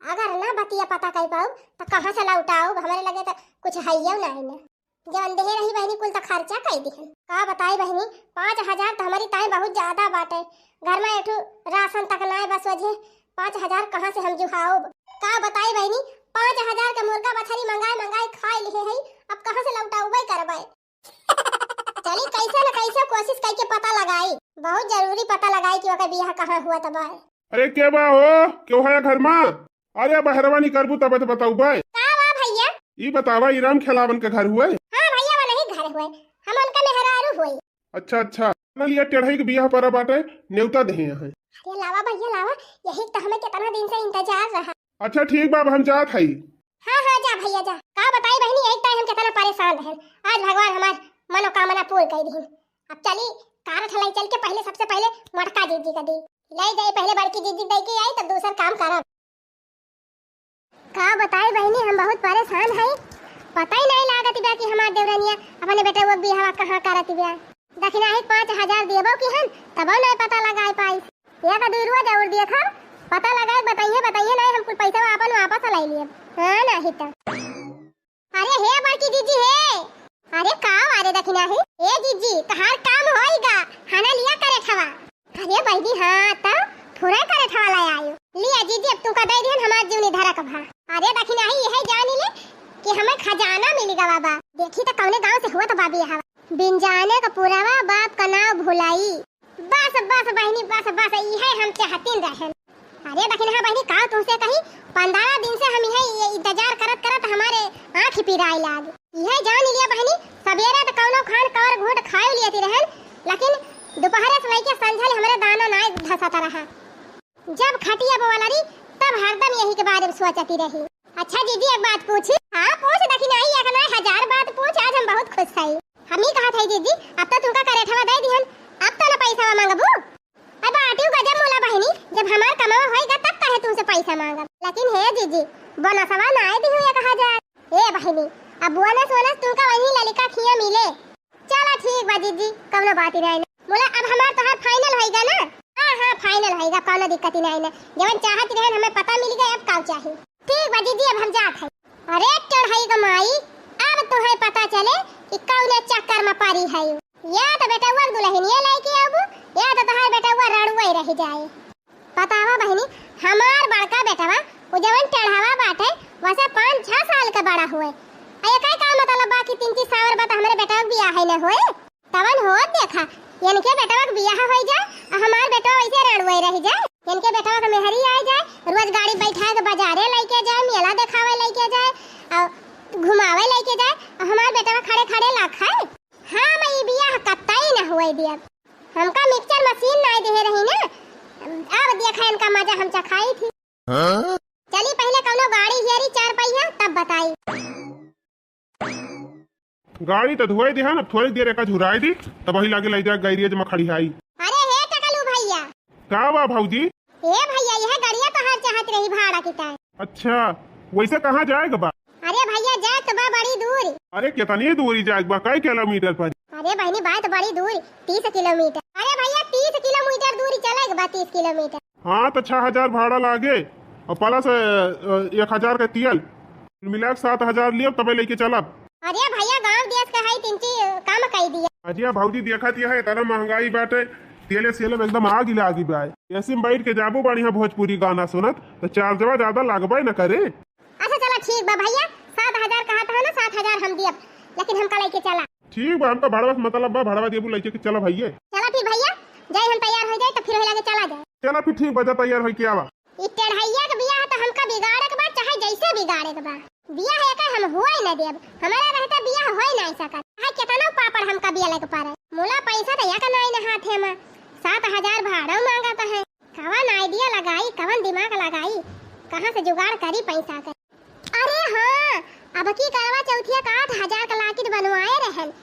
अगर ना बतिया पता कर पाऊ तो कहाँ से लौटाऊ? हमरे लगे तो कुछ हइयो ना है ना। जवन देहे रही बहिनी कुल तो खर्चा कर दिहन। का बताई बहिनी, पाँच हजार तो हमारी ताई बहुत ज्यादा बाटे। घर में एक ठो राशन तक ना है, बस वजह पाँच हजार कहाँ से हम जुहाओ? का बताई बहिनी, पाँच हजार के मुर्गा बछरी मंगाए मंगाए खाए लिहे है, अब कहाँ से लौटाऊ भाई करवाए? चली, कैसे न कैसे कोशिश करके पता लगाई, बहुत जरूरी पता लगाई कि ओकर बियाह कहाँ हुआ तब है। अरे के बा हो, केहू है घर मा? अरे बहरवा निकरबू तब तो बताऊ बे। का बा भैया? ई बतावा, ई राम खेलावन के घर हुए? हाँ भैया, वो नहीं घर हुए, हम उनका मेहरारू हुए। अच्छा अच्छा, ना लिया टेढ़ई के बियाह परा बाटे, नेवता देहे हैं। अरे लावा भैया लावा, यही तो हमें कितना दिन से इंतजार रहा। अच्छा ठीक बा, अब हम जात हई। हाँ हाँ, जा भैया जा। का बताई बहिनी, एक टाइम हम कितना परेशान रहन, आज भगवान हमार मनोकामना पूर्ण कर दीन। अब चली कार ठलाई चल के पहले, सबसे पहले मोटका जीजी का दी, ले जाई पहले बड़की जीजी दे के आई, तब दूसर काम करब। का बताई बहिनी, हम बहुत परेशान हई, पता ही नहीं लागत बा कि हमार देवरनिया अपने बेटवा के बियाह कहाँ करत बा। दखिनाही पाँच हजार देबो की हन, तबो नहीं पता लगाए पाई। या तो दुई रोज और देखब, पता लगाए, बताइए, बताइए, नहीं हम कुल पैसा आपन वापस लाई लियब। हाँ, नहीं तो। अरे हे बड़की जीजी हे, अरे का अरे दखिनाही, ए जीजी, तहार काम होइगा, हना लिया करे ठवा। अरे बहिनी, हाँ, तो फुरे करे ठवा लाई आयो। लिया जीजी, अब तुमका दे दिहन, हमार जीवनी धरक भा। अरे दखिनाही, यही जानी ले कि हमें खजाना मिल गवा बा। देखी तो कौने गांव से हुआ तो बाबी हवा। बिन जाने का पुरावा बाप का नाव भुलाई। बस, बस बहिनी, बस, बस, इहे हम चाहतीन रहन। अरे दखिनहा बहिनी, का तुमसे कही, पन्द्रह दिन से हम इहे ये इंतजार करत करत हमारे आँख पिराए लाग। इहे जान लिया बहिनी, सबेरे तो कौनो खान कवर घूंट खाए लियती रहन, लेकिन दोपहरे से लेके संझल हमरे दाना नाय धसत रहा। जब खटिया बोवला रही, तब हरदम यही के बारे में सोचती रही। अच्छा जीजी, एक बात पूछी? हाँ, पूछ दखिनाही, एक ना हजार बात पूछ, आज हम बहुत खुश हई। हम ही कहत हई जीजी, अब तो तुमका करेठवा दे दिहन, अब तो ना पैसा मांगबू। अब बाटियो गजब मोला बहिनी, जब हमार कमावा होइगा तब कहे तुमसे पैसा मांगब। लेकिन हे जीजी, बोनसवा ना आए दिहू एक हजार। ए बहिनी, अब बोनस वोनस तुमका वही ललिका खिया मिले। चला ठीक बा जीजी, कौनो बात ही नहीं। मोला अब हमार तोहार final होइगा ना? हाँ हाँ, final होइगा, कौनो दिक्कत ही नहीं ना। जवन चाहत रहन हमें पता मिल गया, अब का चाही। ठीक बा जीजी, अब हम जात हई। अरे टेढ़ई ग माई, अब तुहे पता चले कि कौने चक्कर में परी है। या तो बेटवा के दुल्हनिया लेके आबू, या तो तोहार बेटवा रड़ुआ ही रह जाए। बतावा बहिनी, हमार बड़का बेटवा, उ जवन टेढ़वा बाटे, वसे पाँच छह साल के बड़ा हुए। आ एकर का मतलब बा कि तीन तीन सावर बा त हमरे बेटवा के बियाह ही न होए? तवन होत देखा, इनके बेटवा के बियाह होई जाए, आ हमार बेटवा वैसे रड़ुए रह जाए। इनके बेटवा के मेहरी आए जाए, रोज गाड़ी बैठा के बाजारे लेके जाए, मेला देखावे लेके जाए, और घुमावे लेके जाए, और हमार बेटवा खड़े खड़े लाखाए। हाँ, मैं ई बियाह कतई न होए दियब। हमका mixer machine नाय देहे रही ना, अब देखा इनका मजा हम चखाई थी। हाँ? चली पहले कौनो गाड़ी हेरी चार पहिया, तब बताई। गाड़ी तो धोए देहन, अब थोड़ी देर एका झुराए दी, तब वही लागे ले जा garage में खड़ी हाई। अरे हे टकलू भैया। का बा भौजी? ए भैया, यह गड़िया तोहार चाहत रही भाड़ा की ताई। अच्छा, वैसे कहाँ जाए के बा? अरे भैया, जाए तो बा बड़ी दूर। अरे कितनी दूरी जाए के बा, कई किलोमीटर पर? अरे बहिनी, बात बड़ी दूर, तीस किलोमीटर। अरे भैया, तीस किलोमीटर दूरी चले के बा, तीस किलोमीटर। हाँ, तो छह हजार भाड़ा लागे और plus, अ, एक हजार के तेल, मिला के सात हजार लियब, तबे लेके चलब। अरे भैया, गांव देश के हई, तिनची कम कई दिया। अजिया भौजी, देखत यह इतना महंगाई बाटे, तेले सेले में एकदम आग ही लागी बा। AC में बैठ के जाबू बढ़िया भोजपुरी गाना सुनत, तो चार्जवा ज्यादा लागबे न करे। अच्छा चला ठीक बा भैया, सात हजार कहत है ना, सात हजार हम दियब, लेकिन हमका लेके चला। ठीक बा, हमका भाड़वा से मतलब बा, भाड़वा देबू, लेके के चला भैया। चला फिर भैया, जाए हम तैयार हो जाए तो फिर वही लगे चला जाए। चला फिर ठीक बा, जा तैयार होई के आवा। ई टेढ़ैया के बियाह तो हमका बिगाड़े के बा, चाहे जैसे बिगाड़े के बा। बियाह एकर हम होए न देब, हमारा रहता बियाह होए ना सकत। चाहे केतनो पापड़ हमका बिया लेके पड़े, मुला पैसा तो एक नाई न हाथे में, सात हजार भाड़ा मांगत है। कवन idea लगाई, कवन दिमाग लगाई, कहाँ से जुगाड़ करी पैसा के? अरे हाँ, अब की करवा चौथिया का आठ हजार का locket बनवाए रहन।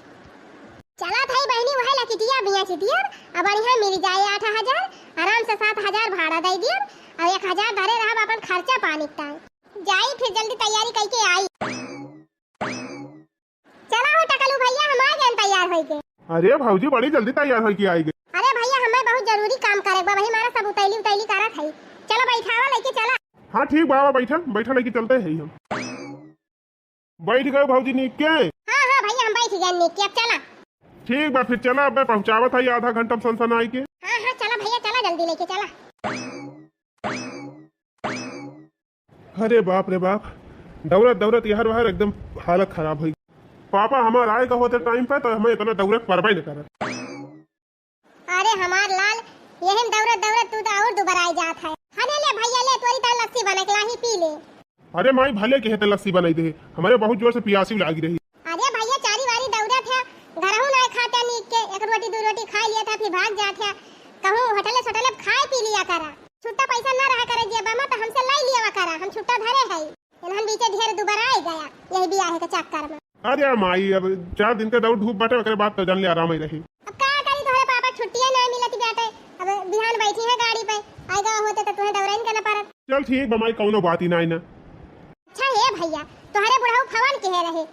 चला थाई बहिनी, वह लकिटिया बिया चिटिया, अब बढ़िया मिल जाए आठ हजार, आराम से सात हजार भाड़ा दे दियन, और एक हजार धरे रहब अपन खर्चा पानी का। जाई फिर जल्दी तैयारी करके आई। चला हो टकलू भैया, हम आ गए तैयार होइके। अरे भौजी, बड़ी जल्दी तैयार होइके आई गई। अरे भैया, हमें बहुत जरूरी काम करे बा, वही हमारा सब उतैली उतैली करत है। चला बैठावा लेके चला। हाँ ठीक बा, बैठा बैठा लेके चलते हैं हम। बैठ गए भौजी नीक के? हाँ हाँ भैया, हम बैठ गए नीक के, अब चला। ठीक बा, फिर चला, अब मैं पहुँचावत है आधा घंटा में सन सन आई के। हाँ हाँ, चला भैया, चला जल्दी लेके चला। अरे बाप रे बाप, दौड़त दौड़त यहर वहर एकदम हालत खराब होई। पापा हमार आए का होते टाइम पे तो हमें इतना दौड़े के परबे न करत। अरे हमार लाल, यही में दौड़त दौड़त तू तो और दुबराई जात है। हने ले भैया, ले तोरी तार लस्सी बना के लाही, पी ले। अरे माई, भले के हेते लस्सी बनाई दे, हमारे बहुत जोर से पियासी लागी रही। अरे भैया, चारी वारी दौड़त है, घरहू ना खाते नीक के, एक रोटी दो रोटी खा लिया था, फिर भाग जात है। कहूँ होटले सोटले खाए पी लिया करा, छुट्टा पैसा ना रहा करे जेबा में तो हमसे लाई लिया करा, हम छुट्टा धरे है। इन्हन बीचे ढेर दुबराई गया यही बियाह के चक्कर में। अरे माई, अब चार दिन के दौड़ धूप बाटे, ओकरे बाद तो जान ले आराम ही रही। अब का करी, तोहरे पापा छुट्टिए ना मिलत बाटे। अब बिहान बैठी है गाड़ी पे, आएगा होते तो तुम्हें दौड़ाइन के ना परत। चल ठीक बा माई, कौनो बात ही ना, ना। अच्छा हे भैया, तोहरे बुढ़ऊ फवन के है रहे,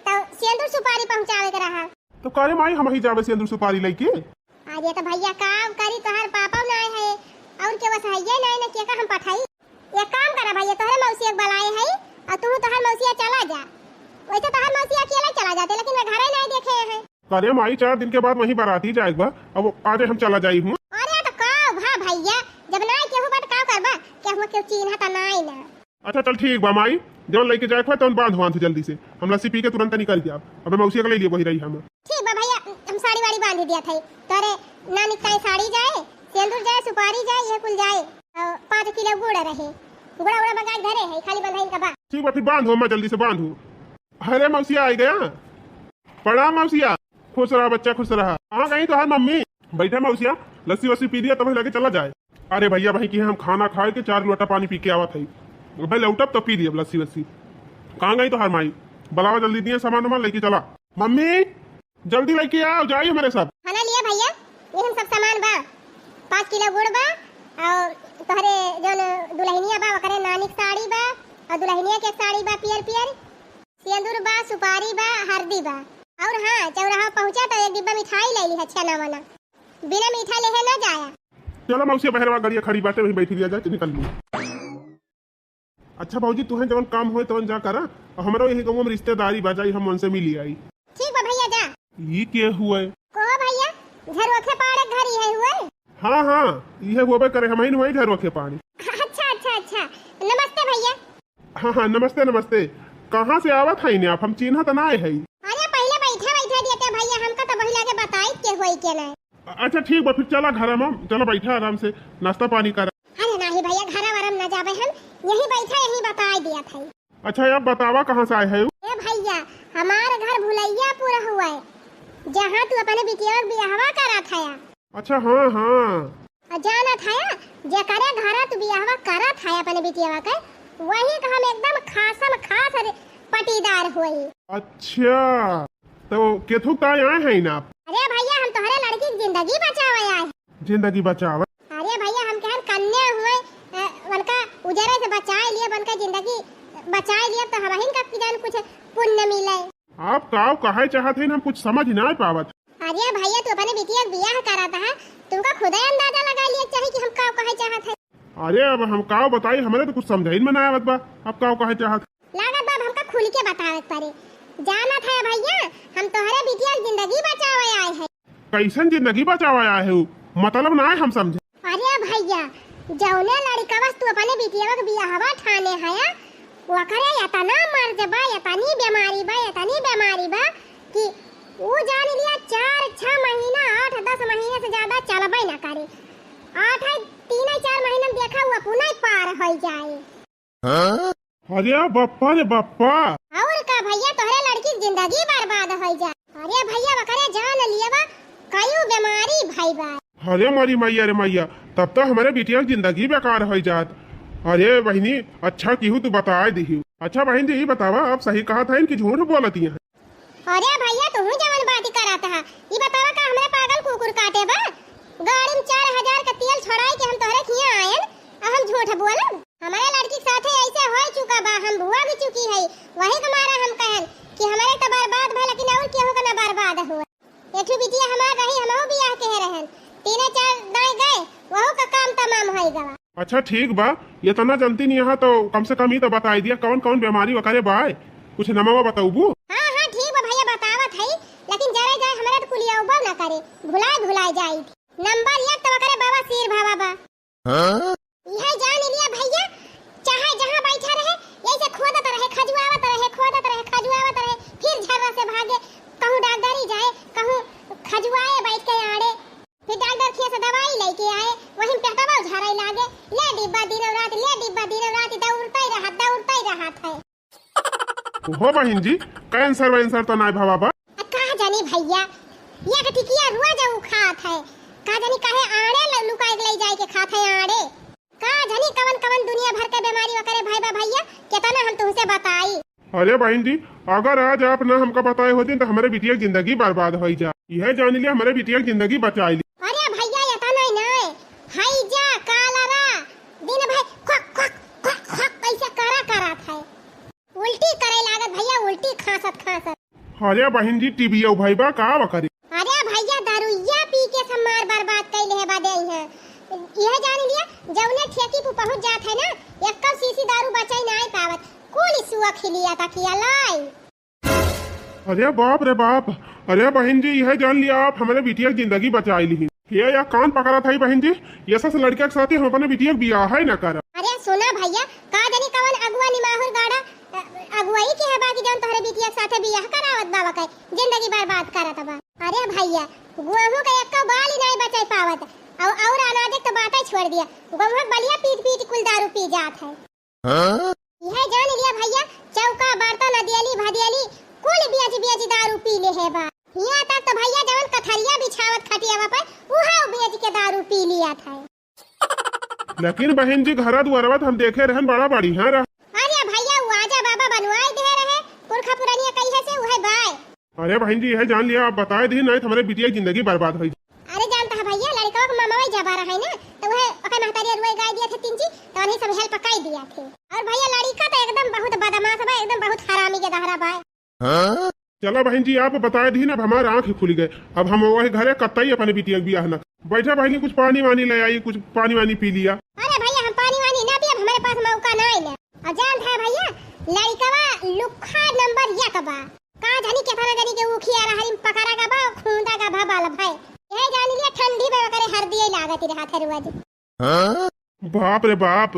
तो सेंदूर सुपारी पहुँचावे के रहा। तो काहे माई, हम ही जावे सेंदूर सुपारी लेके? अरे तो भैया, का करी, तोहार पापा ना आए है, और के बस हइये ना, ना के का हम पठाई। एक काम करा भैया, तोहरे मौसी एक बुलाए है, और तू तोहार मौसिया चला जा। वैसे तोहार मौसिया अकेले चला जाते, लेकिन मैं घरे नहीं देखे हैं। अरे माई, चार दिन के बाद वहीं बाराती जाएगा, अब आज हम चला जाई हूँ। अरे तो का भा भैया, जब ना केहू बात का करबा, केहू केहू चीन्हा त नाई ना। अच्छा चल ठीक बा माई, जौन लेके जाए के बा तौन बांध वांध जल्दी से, हम लस्सी पी के तुरंत निकल जाब। अबे मौसिया के ले लिए वही रही हम। ठीक बा भैया, हम साड़ी वाड़ी बांध दिया था, तोरे नानी ताई साड़ी जाए, सेंदूर जाए, सुपारी जाए, ये कुल जाए, और पाँच किलो गुड़ रहे, गुड़ा उड़ा मंगा के धरे है, खाली बंधाइन का बा। ठीक बा, फिर बांध हो, मैं जल्दी से बांध हो। अरे मौसिया आ गया। प्रणाम मौसिया। खुश रहा बच्चा, खुश रहा। कहाँ गई तोहार मम्मी? बैठा मौसिया, लस्सी वस्सी पी लिया तब लगे चला जाए। अरे भैया, वहीं की हम खाना खाए के चार लोटा पानी पी के आवत है। अबे लौटब तो पी लियब लस्सी वस्सी। कहाँ गई तोहार माई? बुलावा जल्दी, दिए सामान वामान लेके चला। मम्मी, जल्दी लेके आओ, जाई हमारे सब। खाना लिया भैया, ये हम सब सामान बा, पाँच किलो गुड़ बा, और तोहरे जौन दुल्हनिया बा ओकरे नानी के साड़ी बा, और दुल्हनिया के साड़ी बा पियर पियर, सेंदूर बा, सुपारी बा, हरदी बा। और हाँ, चौराहा पहुँचा तो एक डिब्बा मिठाई ले ली है, छेना वना। बिना मीठा लेहे ना जाया। चलो मौसी, बहरवा गड़िया खड़ी बाटे, वहीं बैठी लिया जाए, निकल ली। अच्छा भौजी, तुहें जवन काम होए तवन जा करा, और हमरो यही गाँव में रिश्तेदारी बा, जाई हम उनसे मिली आई। ठीक बा भैया, जा। ई के हुए? को भैया, झरोखे पाड़े घर ही है हुए? हाँ हाँ, इहे हुए करे, हम ही हुए झरोखे पानी। अच्छा अच्छा अच्छा, नमस्ते भैया। हाँ, हाँ, नमस्ते, नमस्ते। कहाँ से आवत है इन्हें आप? हम चिन्हत ना है। अरे, पहिले बैठा, बैठा देते भैया, हमका तो वही लगे बताई के होई के नहीं। अ-, अच्छा, ठीक बा, फिर चला घर में, चला बैठा आराम से, नाश्ता पानी करा। अरे नाही भैया, घर वरम ना जाबे हम, यही बैठा, यही बताई दिया था। अच्छा, अब बतावा कहाँ से आए है? ए भैया, हमार घर भुलैयापुर हुआ है, जहाँ तू अपने बिटिया के बियाहवा करा था। अच्छा, हाँ, हाँ। आ जानत हया, जेकरे घरा तू बियाहवा करत है अपने बिटियावा के, वही के हम एकदम खासम खास रे-, पटीदार होई। अच्छा, तो केथुक ताई आए हैं ना आप? अरे भैया, हम तोहरे लड़की की जिंदगी बचावे आए हैं। जिंदगी बचावे? अरे भैया, हम कहन कन्या हुए, अ, उनका उजरे से बचाए लिए, उनका जिंदगी बचाए लिए, तो हमहिन का जान कुछ पुण्य मिले। आप काव कहे चाहत हैं, हम कुछ समझ ना पावत। अरे भैया, तू अपने बिटिया के बियाह करत है, तुमका खुदे अंदाजा लगा लिया चाही कि हम काव कहे चाहत है। अरे अब हम काव बताई, हमरे तो कुछ समझाइन में ना आवत बा, आप काव कहे चाहत। लागत बा अब हमका खुल के बतावे के पड़े। जानत है भैया, हम तोहरे बिटिया के जिंदगी बचावे आए हैं। कैसन जिंदगी बचावे आए हो, मतलब ना है हम समझे। अरे भैया, जौने लड़कवा से तू अपने बिटिया के बियाहवा ठाने हया, ओकरे एतना मर्ज बा, एतनी बीमारी बा, एतनी बीमारी बा कि ऊ जान लिया चार छह महीना, आठ दस महीने से ज्यादा चलबे ना करे। आठ है, तीन है, चार महीना में देखा ऊ अपना ही पार हो जाए। अरे बप्पा रे बप्पा। और का भैया, तोहरे लड़की की जिंदगी बर्बाद हो जा। अरे भैया, वकरे जान लियवा, कयू बीमारी भई बा। अरे मोरी मैया रे मैया, तब तो हमरे बिटिया की जिंदगी बेकार हो जात। अरे बहिनी, अच्छा किहू तू बताए दिहू। अच्छा बहिन जी, ई बतावा, आप सही कहत हैं कि झूठ बोलत हैं? अरे भैया, तुहू जवन बात करत हा, ई बतावा का हमरे पागल कुकुर काटे बा? गाड़ी में चार हजार का तेल छोड़ाई के हम तोहरे खिया आयन, आ हम झूठ बोलब? हमरे लड़की के साथे ऐसे हो चुका बा, हम भुआ भी चुकी है, वही के मारे हम कहन कि हमरे तो बर्बाद भय, लेकिन और केहू के ना बर्बाद हुआ। एठू बिटिया हमार रही, हमहू बियाह के रहन, तीने चार दाई गए, वहू का काम तमाम होई गवा। अच्छा ठीक बा, इतना जनती नहीं यहाँ तो कम से कम ई तो बताई दिया कौन कौन बीमारी वकरे बाय, कुछ नमवा बतौबू? हाँ हाँ ठीक बा भैया, बतावत है, लेकिन जरे जाए हमरा तो कुलिया उबल ना करे, भुलाए भुलाए जाई। नंबर एक तो वकरे बवासीर भवा बा। हाँ? यह जान लिया भैया, चाहे जहाँ बैठा रहे, यही से खोदत रहे, खजुआवत रहे, खोदत रहे, खजुआवत रहे, फिर झर्रा से हो बहिन जी, कैंसर वैंसर तो नाय भवा बा? आ, का जानी भइया, एक टिकिया रोज उ खात है, का जानी काहे आड़े ल-, लुकाइ के लइ जाइ के खात है आड़े। का जानी कवन कवन दुनिया भर के बेमारी ओकरे भय बा भइया, केतना हम तुहसे बताई। अरे बहिन जी, अगर आज आप ना हमका बताए होतिन त हमरे बिटिया के जिंदगी बर्बाद होइ जा। इहे जान लिया, हमरे बिटिया के जिंदगी बचाइ ली। अरे भइया, एतना ही नाय, हैजा, कालरा, दिन भर खक, खक, खक, खक कइसे करा करत है। उल्टी करे लागत भइया, उल्टी खांसत खांसत। अरे बहिन जी, टीबीए भई बा का बा करे? अरे भइया, दारुइया पी के सब मार बर्बाद कइ लेहे बा देइ हैं। इहे जान लिया, जउने ठेकी पे पहुंच जात है ना, एक्को शीशी दारू बचाइ नाहीं पावत, कुल सुआ खिलिया तकिया लाई। अरे बाप रे बाप, अरे बहिन जी, इहे जान लिया आप हमरे बिटिया के जिंदगी बचाइ लिही। ये या कान पकड़त है बहिन जी, ये सब लड़किया के साथे हम अपने बिटिया के बियाह है न करब। अरे सुना भइया, का जानी कवन अगुआ निमाहुर गाड़ा, अ, अगुआई के है बा कि जौन तोहरे बिटिया के साथे बियाह करावत बा, ओके जिंदगी बर्बाद करत बा। अरे भइया, गेहूं के एक्को बाली नाहीं बचाइ पावत, अउ, अउर अनाज के तो बातै छोड़ दिया, गेहूं के बलिया पीट पीट कुल दारू पी जात है। हाँ? इहे जान लिया भइया, चौका, बर्तन, अदियली, भदियली, कुल बियज बियज दारू पी लेहे बा। हियां तक तो भइया जवन कथरिया बिछावत खटियावा पर, उहा बियज के दारू पी लिया था। लेकिन बहिन जी, घरा दुआरवा त हम देखे रहन, बड़ा बढ़िया रहा। अरे भइया, उ आजा बाबा बनवाइ देहे रहे, पुरखा पुरनिया कहिए से उहे बाय। अरे बहिन जी, इहे जान लिया, आप बताइ दिही, नाहीं त हमरे बिटिया के जिंदगी बर्बाद होइ। अरे जानत है भइया, लड़िकवा के ममवा जब रहा है ना, त उहे ओकर महतारी अरुआ गाय दिया थे तीन जी, त उन्हीं सब हेल्प कइ दिया थे। अउर भइया, लड़िका त एकदम बहुत बदमाश बा, एकदम बहुत हरामी के दहरा बा। हाँ? चला बहिन जी, आप बताइ दिही ना, अब हमार आँख खुलि गए। अब हम वही घरे कतई अपने बिटिया के बियाह न। बैठा बहिन जी, कुछ पानी वानी लइ आई, कुछ पानी वानी पी लिया। अरे भइया, हम पानी वानी ना पियब, हमरे पास मौका नाहीं ना। अउर जानत है भइया, लड़िकवा लुक्खा नंबर एक बा। का जानी केतना जनी के उखिया रहरी में पकड़ा गा बा, खूंदा गा भा बाल भाई। इहे जान लिया ठंडी में ओकरे हरदिये लागत रहत है रोज। हाँ? बाप रे बाप,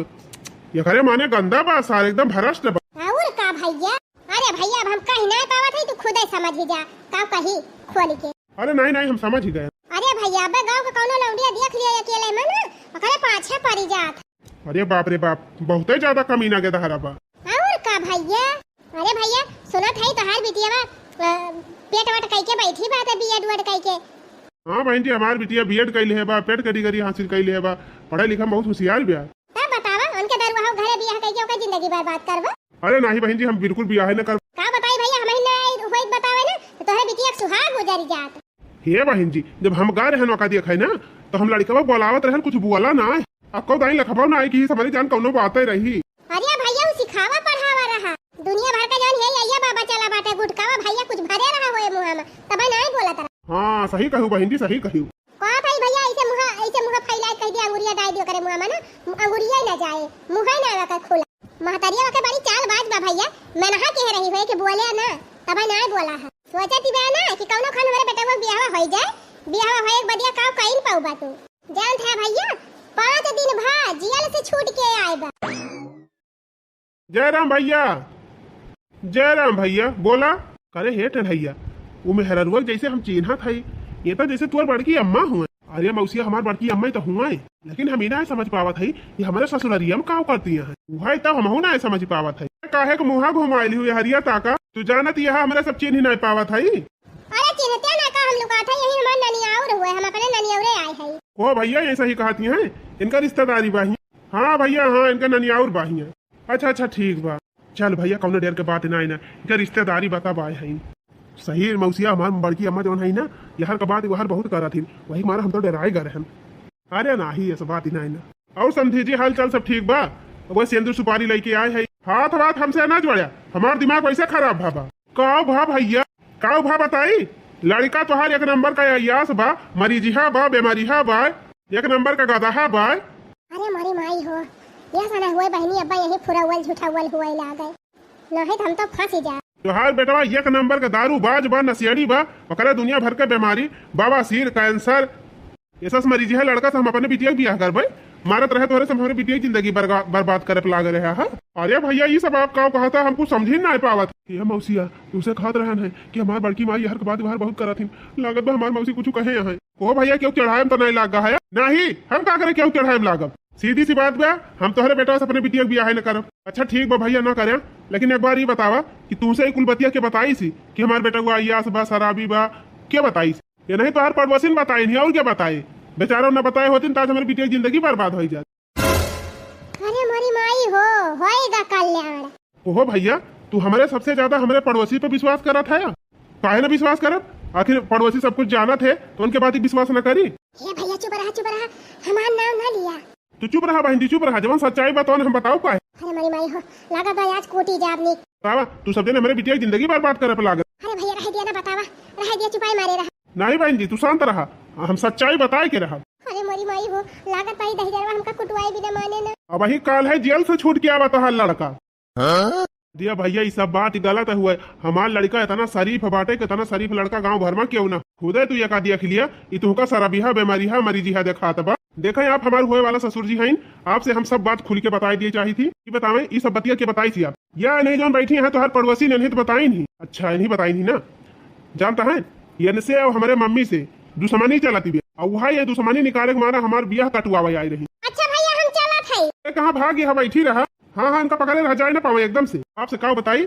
एकरे माने गंदा बा सार, एकदम भ्रष्ट बा। अउर का भइया? अरे भइया, अब हम कहि नाहीं पावत है, तू खुदै समझि जा, का कही खोलि के। अरे नाहीं नाहीं, हम समझि गए। अरे भइया, अबे गाँव के कउनो लौंडिया देख लिया अकेले में ना, ओकरे पाछे परि जात। अरे बाप रे बाप, बहुतै ज्यादा कमीना के दहरा बा। अउर का भइया? अरे भइया, सुनत है तोहार बिटिया बा, अ, पेट वट कइके बैठी बा, त बीएड वड कइके। हाँ बहिन जी, हमार बिटिया बीएड कइ लेहे बा, पेट करी करी हासिल कइ लेहे बा, पढ़े लिखे में बहुत होशियार बिया। तब बतावा, उनके दरुआ हो घरे बियाह कइके ओकर जिंदगी बर्बाद करबा? अरे नाहीं बहिन जी, हम बिल्कुल बियाह न करब। का बताई भइया, हमही ना होइत बतावे ना, त तोहरे बिटिया के सुहाग उजरि जात। हे बहिन जी, जब हम गए रहन ओका देखे ना, त हम लड़िकवा बोलावत रहन, कुछ बोला नाहीं। अक्को दाई लखबौ नाहीं कि हमरी जान कउनो बातै रही। अरे भइया, उ सिखावा पढ़ावा रहा। दुनिया भर का जौन है, अइया बाबा चला बाटे, गुटकावा भइया कुछ भरे रहा होए मुहा में, तबै नाहीं बोलत रहा। हाँ, सही कहिउ बहिन जी, सही कहिउ। का भाई भइया, अइसे मुहा, अइसे मुहा फैलाए कहि दिया, अंगुरिया डाइ दियो करे मुहा में ना, अंगुरिया न जाए, मुहा न आवे के खुला। महतरिया ओके बड़ी चालबाज बा भइया, मनहा कहे रही होए कि बोले ना, तबै नाहीं बोला है। सोचत ही बा ना कि कउनो खान हमरे बेटवा के बियाहवा होइ जाए, बियाहवा होए के बदिया का कइन पाउबा तू। जानत है भइया, पाँच दिन भा जेल से छूट के आए बा। जय राम भइया, जय राम भइया, बोला। करे हे टेढ़ैया, उ मेहररुआ जइसे हम चीन्हत हई, ये तो जइसे तोर बड़की अम्मा हुए। अरे मौसिया, हमार बड़की अम्मा ही तो हुए, लेकिन हम ई ना समझ पावत हई कि हमरे ससुररिया में का करती हैं। उहे तो हमहू ना समझ पावत हई। काहे के मुहा घुमाइली हुई हरिया ताका, तू जानत यह हमरे सब चीन्ह ही ना पावत हई। अरे चिन्हते ना का हम लुकात है, यही हमार ननियाउर हुए, हम अपने ननियाउरे आए हई। ओ भइया, ये सही कहती हैं, इनका रिश्तेदारी बाही। हाँ भइया, हाँ, इनका ननियाउर बाही है। अच्छा, अच्छा, ठीक बा। चल भइया, कउनो डर के बात नाहीं ना, इनका रिश्तेदारी बता बाय हई। सही मौसिया, हमार बड़की अम्मा जौन हई ना, यहर का बात वहर बहुत करत हिन, वही मारा हम तो डराए गए रहन। अरे नाहीं, ऐसा बात ही नाहीं ना। अउर समधी जी, हाल चाल सब ठीक बा? वह सेंदूर सुपारी लइके आए हई। हाथ वाथ हमसे ना जोड़्या, हमार दिमाग वैसे खराब भा बा। काव भा भइया, काव भा बताई? लड़िका तोहार एक नंबर का अय्यास बा, मरीजिहा बा, बेमारिहा बा, एक नंबर का गदहा बा। अरे मोरी माई हो, यह सना हुए बहिनी अब्बा यही फुरौल झुठौल हुए लागे, नहीं तो हम तो फंसी जा। तोहार बेटवा एक नंबर का दारूबाज बा, नशेड़ी बा, ओकरे दुनिया भर के बेमारी, बवासीर, कैंसर, एसस मरीजिहा लड़का से हम अपने बिटिया के बियाह करबे। मारत रहे तोहरे से हमरे बिटिया की जिंदगी बर्गा-, बर्बाद करे पे लागे रहे हा। अरे भइया, ई सब आप का कहत हा, हम कुछ समझी नाहीं पावत। ये मौसिया, तुमसे कहत रहन है कि हमार बड़की माई यहर के बात वहर बहुत करत हिन। लागत बा हमार मौसी कुछ कहे यहाँ। ओ भइया, केहू चढ़ाए में तो नाहीं लाग गा है? नाहीं, हम का करे केहू चढ़ाए में लागब? सीधी सी बात बा, हम तोहरे बेटवा से अपने बिटिया के बियाह न करब। अच्छा ठीक बा भइया, ना करे, लेकिन एक बार ई बतावा कि तुमसे ई कुल बतिया के बताइस कि हमार बेटवा अय्यास बा, शराबी बा, के बताइस? ये नहीं तोहार पड़ोसिन बताइन ही, और के बताए? बेचारो ना बताए होतिन त आज हमरे बिटिया के जिंदगी बर्बाद होइ जात। अरे मोरी माई हो, होएगा कल्याण। ओहो भइया, तू हमरे सबसे ज्यादा हमरे पड़ोसी पे विश्वास करत है? काहे ना विश्वास करब? आखिर पड़ोसी सब कुछ जानत है, तो उनके बात ही विश्वास ना करी? हे भइया चुप रहा, चुप रहा, हमार नाम ना लिया। तू चुप रहा बहन जी, चुप रहा, जवन सच्चाई बा तवन हम बताओ काहे। अरे मोरी माई हो, लागत बा आज कूटी जाब नी। बतावा, तू सब जने हमरे बिटिया के जिंदगी बर्बाद करे पे लागत। अरे भइया रह दिया ना, बतावा, रह दिया, चुपाई मारे रहा। नहीं बहन जी, तू शांत रहा, हम सच्चाई बताए के रहा। अरे मोरी माई हो, लागत बा ई दहिजरवा हमका कुटवाए बिना माने ना। अबहीं काल्हे जेल से छूट के आवा तोहार लड़का। हाँ? दिया भइया, ई सब बात गलत हुए। हमार लड़का इतना शरीफ बाटे, कितना शरीफ लड़का गांव भर में केहू ना। खुदे तू एका देख लिया, ई तुहका शराबिहा, बेमारिहा, मरीजिहा देखात बा। देखे आप हमार हुए वाला ससुर जी हईन, आपसे हम सब बात खुल के बताए दिए चाही थी। ई बतावे, ई सब बतिया के बताई थी आप? या नहीं जौन बैठी हैं तोहार पड़ोसी ने, इन्हीं तो बताई नहीं। अच्छा, इन्हीं बताई नहीं ना। जानता है, इनसे और हमरे मम्मी से दुश्मनी चलती बे। और वह ये दुश्मनी निकाले के मारा हमार बियाह कटवावे आई रही। अच्छा भइया, हम चलत हई। ए, कहाँ भाग गया, बैठी रहा। हाँ, हाँ, इनका पकड़े रह जाए ना पावे एकदम से। आपसे का बताई,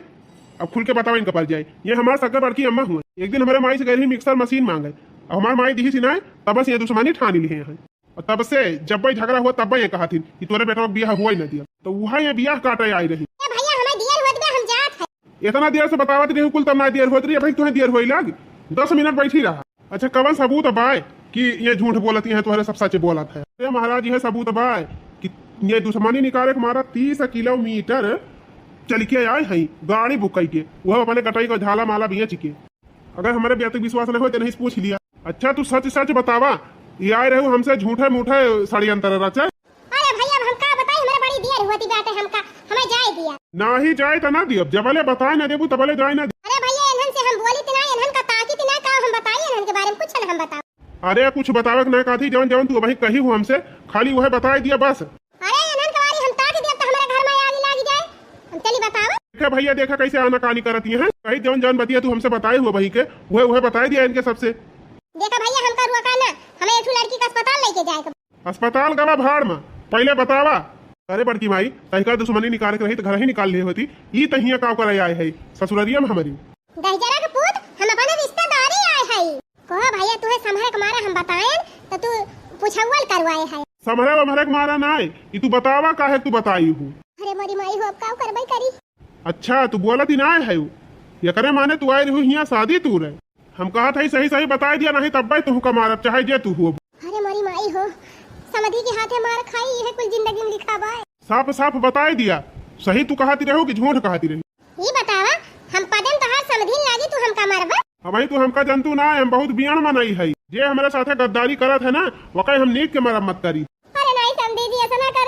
अब खुल के बतावे इनका पर जाए। ये हमार सगा बड़की अम्मा हुए। एक दिन हमरे माई से गई रही मिक्सर मशीन मांगे, अब हमार माई दिही सिनाए, तब से ये दुश्मनी ठानी लिए हैं। और तब से जब भी झगड़ा हुआ तब ये कहा थी कि तोरे बेटवा के बियाह हुआ ही ना दिया, तो वह ये बियाह काटे आई रही। ए भइया, हमें दियर होत बे, हम जात है। इतना देर से बतावत रही कुल, तब ना देर होत रही, अबहीं तुम्हें देर होई लाग। दस मिनट बैठी रहा। अच्छा, कवन सबूत बाय कि ये झूठ बोलती हैं, तुम्हारे सब सच बोलत है? अरे महाराज, ये सबूत बाय कि ये दुश्मनी निकाले के मारा तीस किलोमीटर चल के आए हैं गाड़ी बुक करके, वह अपने गटई को झाला माला बेच के। अगर हमारे बेटे विश्वास न हो तो नहीं पूछ लिया। अच्छा, तू सच सच बतावा, ये आए रहे हमसे झूठे मूठे षड्यंत्र रचे? अरे भइया, अब हम का बताई, हमरा बड़ी देर होती बाटे, हमका, हमें जाए दिया। नाही जाए त ना दियब, जबले बताए ना देबू तबले जाए ना दे। अरे भइया, इन्हन से हम बोली ती ना, इन्हन का ताकी ती ना, का हम बताई इन्हन के बारे में, कुछ ना हम बताओ। अरे कुछ बतावे के ना कहती, जौन जौन तू अबहीं कही हो हमसे, खाली वह बताए दिया बस। अरे इन्हन के बारे हम ताकी दिया तो हमारे घर में आग लाग जाए, हम चली बताओ। देखा भइया, देखा कैसे आनाकानी करती हैं, कही जौन जौन बतिया तू हमसे बताए हो बही के, वह वह बताए दिया इनके सबसे। देखा भइया, हमका रोका ना, हमें एक ठो लड़की का अस्पताल लेके जाए के। अस्पताल गवा भाड़ में, पहले बतावा। अरे बड़की माई, तहिका दुश्मनी निकाले के रही तो घर ही निकाल लिए होती। ई तहिया का करे आए है ससुररिया में हमारी। दहिजरा के पूत, हम अपने रिश्तेदारी आए है। कहो भइया, तुहे समहरे के मारा हम बताएन तो तू पुछौल करवाए है। समहरे वमहरे के मारा ना आए, ई तू बतावा काहे तू बताई हूँ। अरे मोरी माई हो, अब का करबई करी। अच्छा, तू बोलत ही ना आए है, एकरे माने तू आए रहू हियाँ शादी तू रहे। हम कहत हई सही सही बताए दिया, नहीं तब्बे तुहका मारब, चाहे जे तू हो। अरे मोरी माई हो, समधी के हाथे मार खाई, यह कुल जिंदगी में लिखा बाय। साफ साफ बताए दिया, सही तू कहती रहू कि झूठ कहती रही? ई बतावा, हम पदम तोहार समधी लागी, तू हमका मारबा? अबहीं तू हमका जनतू ना, हम बहुत बियान मनई हई। जे हमरे साथे गद्दारी करत है ना, वकै हम नीक के मरम्मत करी। अरे नहीं समधी जी, ऐसा ना कर।